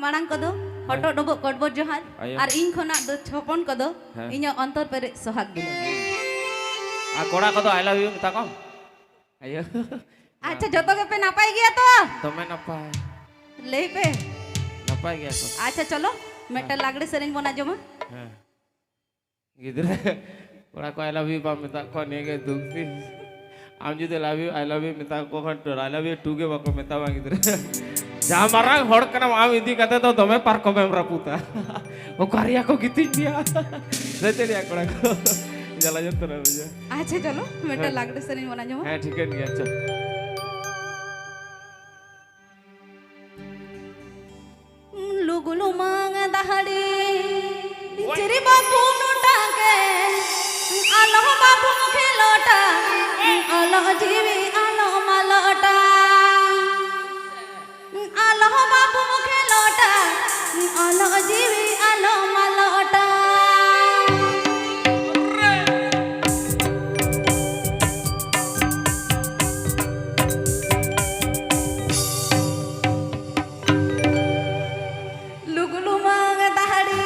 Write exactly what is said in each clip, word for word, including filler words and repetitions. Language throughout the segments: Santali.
ᱢᱟᱲᱟᱝ ᱠᱚᱫᱚ ᱦᱮᱸ᱾ ᱦᱚᱴᱚᱜ ᱰᱚᱵᱚᱜ ᱠᱚᱴᱵᱚᱨ ᱡᱚᱦᱟᱨ᱾ ᱟᱭᱳ᱾ ᱟᱨ ᱤᱧ ᱠᱷᱚᱱᱟᱜ ᱫᱚ ᱦᱚᱯᱚᱱ ᱠᱚᱫᱚ ᱦᱮᱸ᱾ ᱤᱧᱟᱹᱜ ᱚᱱᱛᱚᱨ ᱯᱮᱨᱮᱡ ᱥᱚᱦᱟᱜ ᱫᱩᱞᱟᱹᱲ᱾ ᱟᱨ ᱠᱚᱲᱟ ᱠᱚᱫᱚ I love you ᱢᱮᱛᱟ ᱠᱚᱢ᱾ ᱟᱭᱳ᱾ ᱟᱪᱪᱷᱟ, ᱡᱚᱛᱚ ᱜᱮᱯᱮ ᱱᱟᱯᱟᱭ ᱜᱮᱭᱟ ᱛᱚ? ᱫᱚᱢᱮ ᱱᱟᱯᱟᱭ᱾ ᱞᱟᱹᱭ ᱯᱮ᱾ ᱱᱟᱯᱟᱭ ᱜᱮᱭᱟ ᱠᱚ᱾ ᱟᱪᱪᱷᱟ, ᱪᱚᱞᱚ ᱢᱤᱫᱴᱟᱝ ᱦᱮᱸ᱾ ᱞᱟᱜᱽᱲᱮ ᱥᱮᱨᱮᱧ ᱵᱚᱱ ᱟᱸᱡᱚᱢᱟ᱾ ᱦᱮᱸ᱾ ᱜᱤᱫᱽᱨᱟᱹ ᱠᱚᱲᱟ ᱠᱚ I love you ᱵᱟᱢ ᱢᱮᱛᱟᱜ ᱠᱚᱣᱟ, ᱱᱤᱭᱟᱹ ᱜᱮ ᱫᱩᱠ ᱫᱤᱱ᱾ ᱟᱢ ᱡᱩᱫᱤ love you, I love you ᱢᱮᱛᱟ ᱠᱚ ᱠᱷᱟᱱ ᱴᱚᱨ I love you two ᱜᱮ ᱵᱟᱠᱚ ᱢᱮᱛᱟᱢᱟ ᱜᱤᱫᱽᱨᱟᱹ᱾ ᱡᱟᱦᱟᱸ ᱢᱟᱨᱟᱝ ᱦᱚᱲ ᱠᱟᱱᱟᱢ ᱟᱢ ᱤᱫᱤ ᱠᱟᱛᱮ ᱫᱚ ᱫᱚᱢᱮ ᱯᱟᱨᱠᱚᱢ ᱮᱢ ᱨᱟᱹᱯᱩᱫᱟ᱾ ᱚᱠᱟ ᱨᱮᱭᱟ ᱠᱚ ᱜᱤᱛᱤᱡ ᱯᱮᱭᱟ? ᱥᱮ ᱪᱮᱫ ᱭᱟ ᱠᱚᱲᱟ ᱠᱚ? ᱡᱟᱞᱟ ᱡᱚᱱᱛᱨᱚᱱᱟ ᱵᱩᱡᱷᱟᱹᱣ᱾ ᱟᱪᱪᱷᱟ, ᱪᱚᱞᱚ ᱢᱤᱫᱴᱟᱝ ᱦᱮᱸ᱾ ᱞᱟᱜᱽᱲᱮ ᱥᱮᱨᱮᱧ ᱵᱚᱱ ᱟᱸᱡᱚᱢᱟ᱾ ᱦᱮᱸ, ᱴᱷᱤᱠᱟᱹᱱ ᱜᱮᱭᱟ, ᱟᱪᱪᱷᱟ᱾ ᱞᱩᱜᱩ ᱞᱩᱢᱟᱹᱝ ᱫᱟᱦᱲᱤ, ᱪᱤᱨᱤ ᱵᱟᱹᱵᱩ ᱱᱚᱴᱟᱝ ᱠᱮ, ᱟᱞᱚ ᱵᱟᱹᱵᱩ ᱠᱷᱮᱞᱳᱴᱟ, ᱟᱞᱚ ᱡᱤᱣᱤ ᱟᱞᱚ ᱢᱟᱞᱚᱴᱟ, ᱟᱞᱚ ᱵᱟᱹᱵᱩ ᱠᱷᱮᱞᱳᱴᱟ, ᱟᱞᱚ ᱡᱤᱣᱤ ᱟᱞᱚ ᱢᱟᱞᱚᱴᱟ᱾ ᱞᱩᱜᱩ ᱞᱩᱢᱟᱹᱝ ᱫᱟᱦᱲᱤ,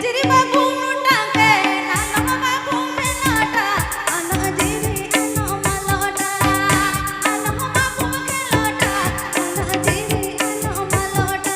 ᱪᱤᱨᱤ ᱵᱟᱹᱵᱩ ᱱᱚᱴᱟᱝ ᱠᱮ, ᱟᱞᱚ ᱵᱟᱹᱵᱩ ᱠᱷᱮᱞᱳᱴᱟ, ᱟᱞᱚ ᱡᱤᱣᱤ ᱟᱞᱚ ᱢᱟᱞᱚᱴᱟ, ᱟᱞᱚ ᱵᱟᱹᱵᱩ ᱠᱷᱮᱞᱳᱴᱟ, ᱟᱞᱚ ᱡᱤᱣᱤ ᱟᱞᱚ ᱢᱟᱞᱚᱴᱟ᱾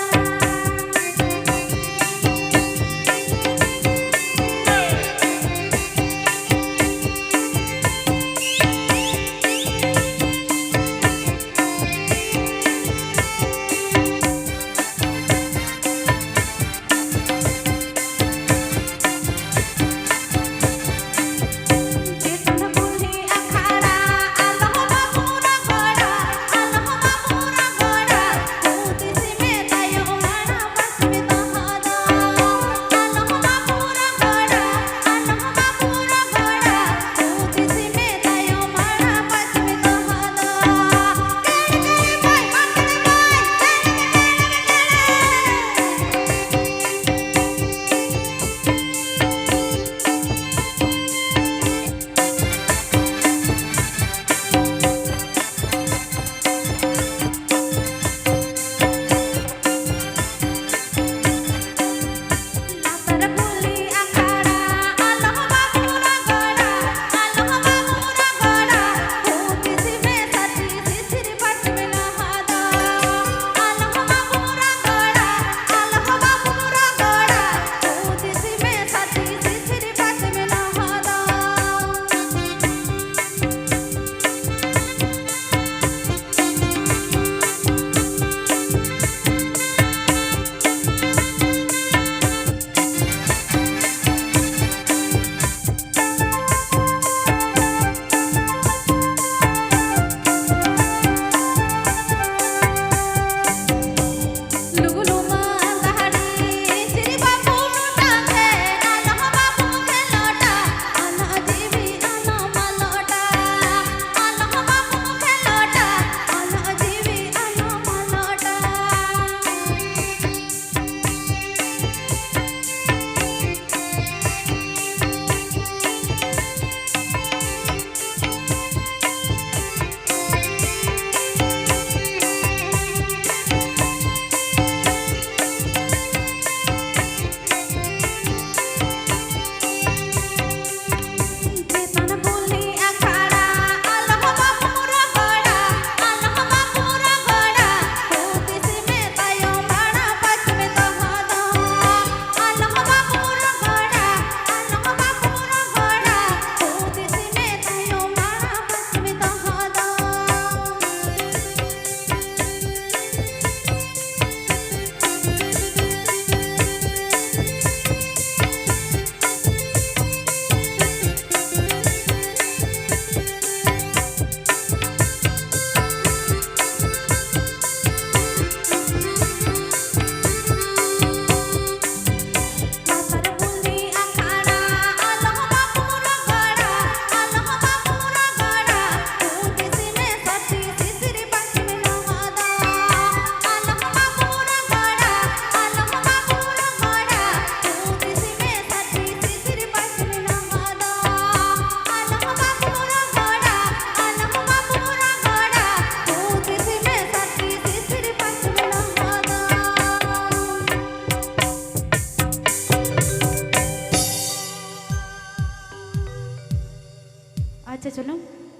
ᱪᱚᱞᱚ,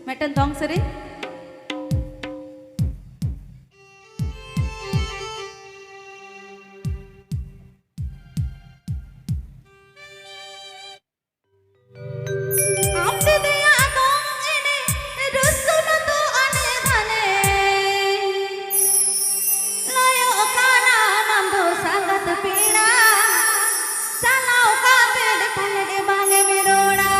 ᱢᱤᱫᱴᱮᱱ ᱫᱚᱝ ᱥᱮᱨᱮᱧ᱾ ᱟᱢ ᱛᱮᱫᱮᱭᱟᱜ ᱫᱚᱝ ᱮᱱᱮᱡ ᱨᱟᱹᱥᱠᱟᱹ ᱢᱟᱛᱚ ᱟᱱᱮ ᱫᱷᱟᱱᱮ᱾ ᱞᱟᱭᱚᱜ ᱠᱟᱱᱟ ᱟᱢ ᱫᱚ ᱥᱟᱸᱜᱟᱛ ᱯᱮᱲᱟ, ᱪᱟᱞᱟᱣ ᱠᱟᱛᱮ ᱯᱟᱞᱮᱫ ᱵᱟᱝ ᱮᱢ ᱨᱚᱲᱟ᱾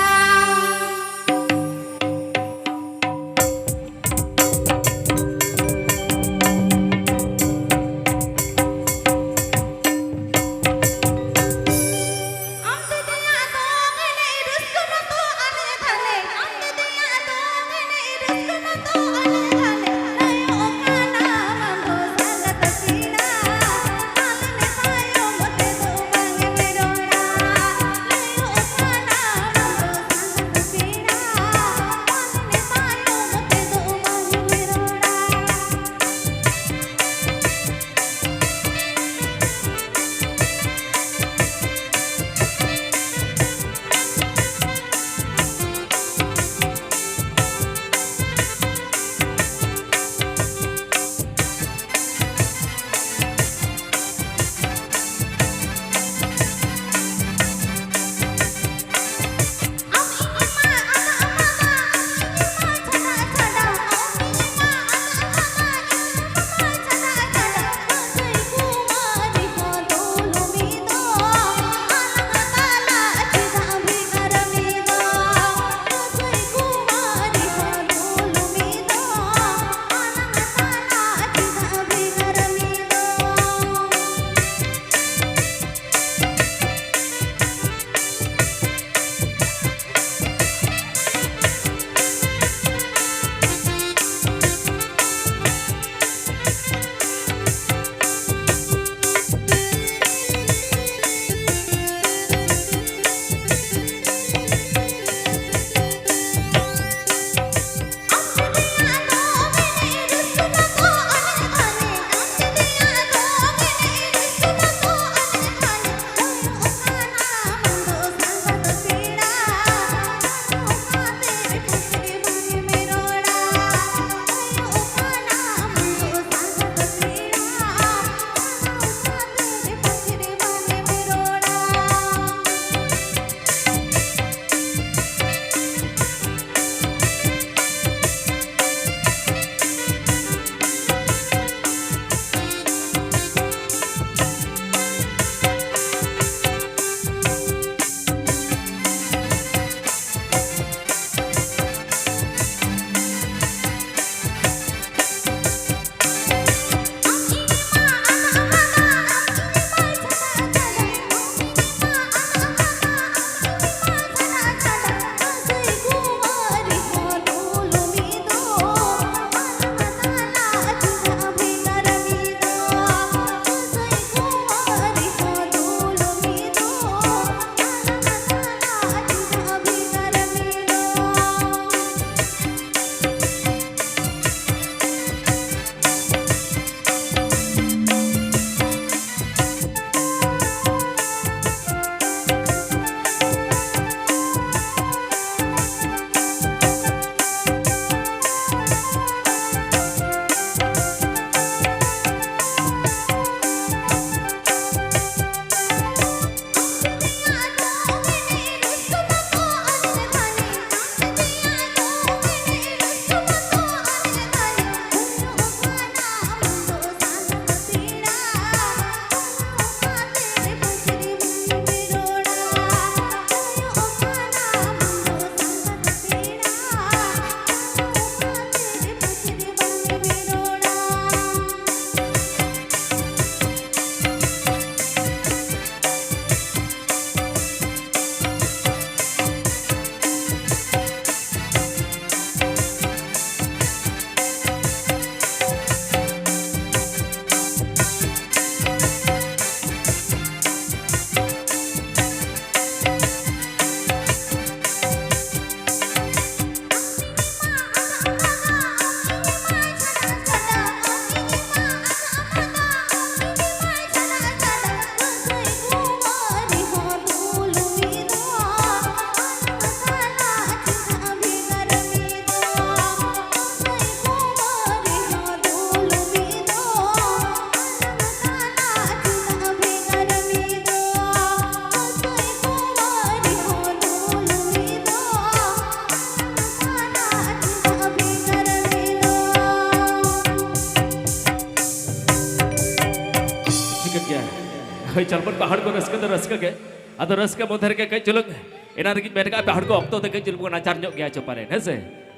ᱦᱳᱭ, ᱪᱚᱞ ᱵᱚᱱ ᱯᱮ ᱦᱚᱲ ᱠᱚ ᱨᱟᱹᱥᱠᱟᱹ ᱫᱚ ᱨᱟᱹᱥᱠᱟᱹ ᱜᱮ᱾ ᱟᱫᱚ ᱨᱟᱹᱥᱠᱟᱹ ᱢᱚᱫᱽᱫᱷᱮ ᱨᱮᱜᱮ ᱠᱟᱹᱡ ᱪᱩᱞᱩᱝ ᱮᱱᱟᱝ ᱨᱮᱜᱮᱧ ᱢᱮᱱ ᱠᱟᱜᱼᱟ, ᱯᱮ ᱦᱚᱲ ᱠᱚ ᱚᱠᱛᱚ ᱛᱮ ᱠᱟᱹᱡ ᱪᱩᱞᱩᱝ ᱵᱚᱱ ᱱᱟᱪᱟᱨ ᱧᱚᱜ ᱜᱮᱭᱟ ᱪᱚ ᱯᱟᱞᱮᱱ, ᱦᱮᱸ ᱥᱮ?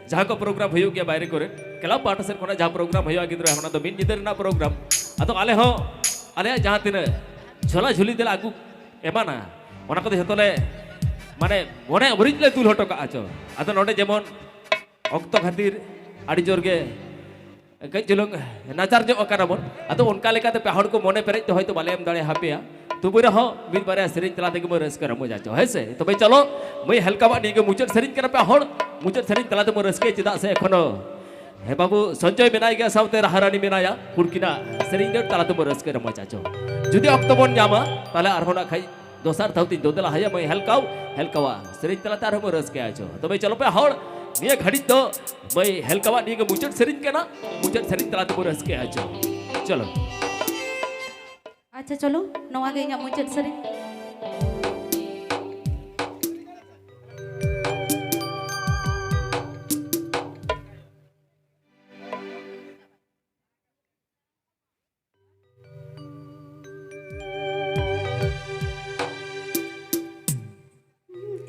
ᱡᱟᱦᱟᱸ ᱠᱚ ᱯᱨᱳᱜᱨᱟᱢ ᱦᱩᱭᱩᱜ ᱜᱮᱭᱟ ᱵᱟᱭᱨᱮ ᱠᱚᱨᱮ, ᱠᱞᱟᱵᱽ ᱯᱟᱦᱴᱟ ᱥᱮᱫ ᱠᱷᱚᱱᱟᱜ ᱡᱟᱦᱟᱸ ᱯᱨᱳᱜᱨᱟᱢ ᱦᱩᱭᱩᱜᱼᱟ ᱜᱤᱫᱽᱨᱟᱹ, ᱚᱱᱟ ᱫᱚ ᱢᱤᱫ ᱧᱤᱫᱟᱹ ᱨᱮᱱᱟᱜ ᱯᱨᱳᱜᱨᱟᱢ᱾ ᱟᱫᱚ ᱟᱞᱮ ᱦᱚᱸ ᱟᱞᱮᱭᱟᱜ ᱡᱟᱦᱟᱸ ᱛᱤᱱᱟᱹᱜ ᱡᱷᱚᱞᱟ ᱡᱷᱩᱞᱤ ᱛᱮᱞᱮ ᱟᱹᱜᱩ ᱮᱢᱟᱱᱟ, ᱚᱱᱟ ᱠᱚᱫᱚ ᱡᱷᱚᱛᱚ ᱞᱮ, ᱢᱟᱱᱮ, ᱢᱚᱱᱮ ᱩᱨᱤᱡ ᱞᱮ ᱫᱩᱞ ᱦᱚᱴᱚ ᱠᱟᱜᱼᱟ ᱪᱚ᱾ ᱟᱫᱚ ᱱᱚᱰᱮ ᱡᱮᱢᱚᱱ ᱚᱠᱛᱚ ᱠᱷᱟᱹᱛᱤᱨ ᱟᱹᱰᱤ ᱡᱳᱨ ᱜᱮ ᱠᱟᱹᱡ ᱪᱩᱞᱩᱝ ᱱᱟᱪᱟᱨ ᱧᱚᱜ ᱟᱠᱟᱱᱟ ᱵᱚᱱ᱾ ᱟᱫᱚ ᱚᱱᱠᱟ ᱞᱮᱠᱟᱛᱮ ᱯᱮ ᱦᱚᱲ ᱠᱚ ᱢᱚᱱᱮ ᱯᱮᱨᱮᱡ ᱛᱮ ᱦᱚᱭᱛᱳ ᱵᱟᱞᱮ ᱮᱢ ᱫᱟᱲᱮ ᱟᱯᱮᱭᱟ, ᱛᱚᱵᱩ ᱨᱮᱦᱚᱸ ᱢᱤᱫ ᱵᱟᱨᱭᱟ ᱥᱮᱨᱮᱧ ᱛᱟᱞᱟ ᱛᱮᱜᱮ ᱵᱚᱱ ᱨᱟᱹᱥᱠᱟᱹ ᱨᱚᱢᱚᱡᱟ ᱪᱚ, ᱦᱮᱸ ᱥᱮ? ᱛᱚᱵᱮ ᱪᱚᱞᱚ, ᱢᱟᱹᱭ ᱦᱮᱞᱠᱟᱣᱟᱜ ᱱᱤᱭᱟᱹ ᱜᱮ ᱢᱩᱪᱟᱹᱫ ᱥᱮᱨᱮᱧ ᱠᱟᱱᱟ ᱯᱮ ᱦᱚᱲ, ᱢᱩᱪᱟᱹᱫ ᱥᱮᱨᱮᱧ ᱛᱟᱞᱟ ᱛᱮᱵᱚᱱ ᱨᱟᱹᱥᱠᱟᱹᱭᱟ, ᱪᱮᱫᱟᱜ ᱥᱮ ᱮᱠᱷᱚᱱᱳ, ᱦᱮᱸ ᱵᱟᱹᱵᱩ, ᱥᱚᱧᱡᱚᱭ ᱢᱮᱱᱟᱭ ᱜᱮᱭᱟ, ᱥᱟᱶᱛᱮ ᱨᱟᱦᱟᱨᱟᱱᱤ ᱢᱮᱱᱟᱭᱟ, ᱩᱱᱠᱤᱱᱟᱜ ᱥᱮᱨᱮᱧ ᱫᱚ ᱛᱟᱞᱟ ᱛᱮᱵᱚᱱ ᱨᱟᱹᱥᱠᱟᱹ ᱨᱚᱢᱚᱡᱟ ᱪᱚ᱾ ᱡᱩᱫᱤ ᱚᱠᱛᱚ ᱵᱚᱱ ᱧᱟᱢᱟ, ᱛᱟᱦᱞᱮ ᱟᱨᱦᱚᱸ ᱱᱟᱜ ᱠᱷᱟᱡ ᱫᱚᱥᱟᱨ ᱫᱷᱟᱣ ᱛᱤᱧ ᱫᱚᱫᱮᱞᱟ ᱦᱟᱭᱟ ᱢᱟᱹᱭ ᱦᱮᱞᱠᱟᱣ, ᱦᱮᱞᱠᱟᱣᱟ ᱥᱮᱨᱮᱧ ᱛᱟᱞᱟᱛᱮ ᱟᱨᱦᱚᱸ ᱵᱚᱱ ᱨᱟᱹᱥᱠᱟᱹᱭᱟ ᱪᱚ᱾ ᱛᱚᱵᱮ ᱪᱚᱞᱚ ᱯᱮ ᱦᱚᱲ, ᱱᱤᱭᱟᱹ ᱜᱷᱟᱹᱲᱤᱡ ᱫᱚ ᱢᱟᱹᱭ ᱦᱮᱞᱠᱟᱣᱟᱜ ᱱᱤᱭᱟᱹ ᱜᱮ ᱢᱩᱪᱟᱹᱫ ᱥᱮᱨᱮᱧ ᱠᱟᱱᱟ, ᱢᱩᱪᱟᱹᱫ ᱥᱮᱨᱮᱧ ᱛᱟᱞᱟ ᱛᱮᱵᱚᱱ ᱨᱟᱹᱥᱠᱟᱹᱭᱟ ᱪᱚ᱾ ᱪᱚᱞᱚ᱾ ᱟᱪᱪᱷᱟ, ᱪᱚᱞᱚ, ᱱᱚᱣᱟ ᱜᱮ ᱤᱧᱟᱹᱜ ᱢᱩᱪᱟᱹᱫ ᱥᱮᱨᱮᱧ᱾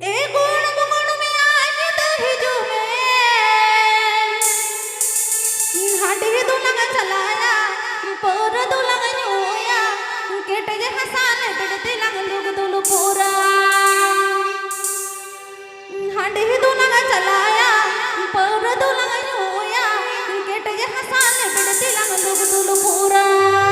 ᱮ ᱜᱚᱲᱚᱢ, ᱜᱚᱲᱚᱢᱮᱭᱟ, ᱧᱤᱫᱟᱹ ᱦᱤᱡᱩᱜ ᱢᱮ᱾ ᱦᱟᱺᱰᱤ ᱫᱚᱞᱟᱝ ᱪᱟᱞᱟᱭᱟ, ᱯᱟᱹᱣᱨᱟᱹ ᱫᱚᱞᱟᱝ ᱧᱩᱭᱟ, ᱠᱮᱴᱮᱡ ᱦᱟᱥᱟ ᱞᱮᱵᱮᱫ ᱛᱮᱞᱟᱝ ᱞᱩᱜ ᱫᱩᱞ ᱯᱩᱨᱟ᱾ ᱦᱟᱺᱰᱤ ᱫᱚᱞᱟᱝ ᱪᱟᱞᱟᱭᱟ, ᱯᱟᱹᱣᱨᱟᱹ ᱫᱚᱞᱟᱝ ᱧᱩᱭᱟ, ᱠᱮᱴᱮᱡ ᱦᱟᱥᱟ ᱞᱮᱵᱮᱫ ᱛᱮᱞᱟᱝ ᱞᱩᱜ ᱫᱩᱞ ᱯᱩᱨᱟ᱾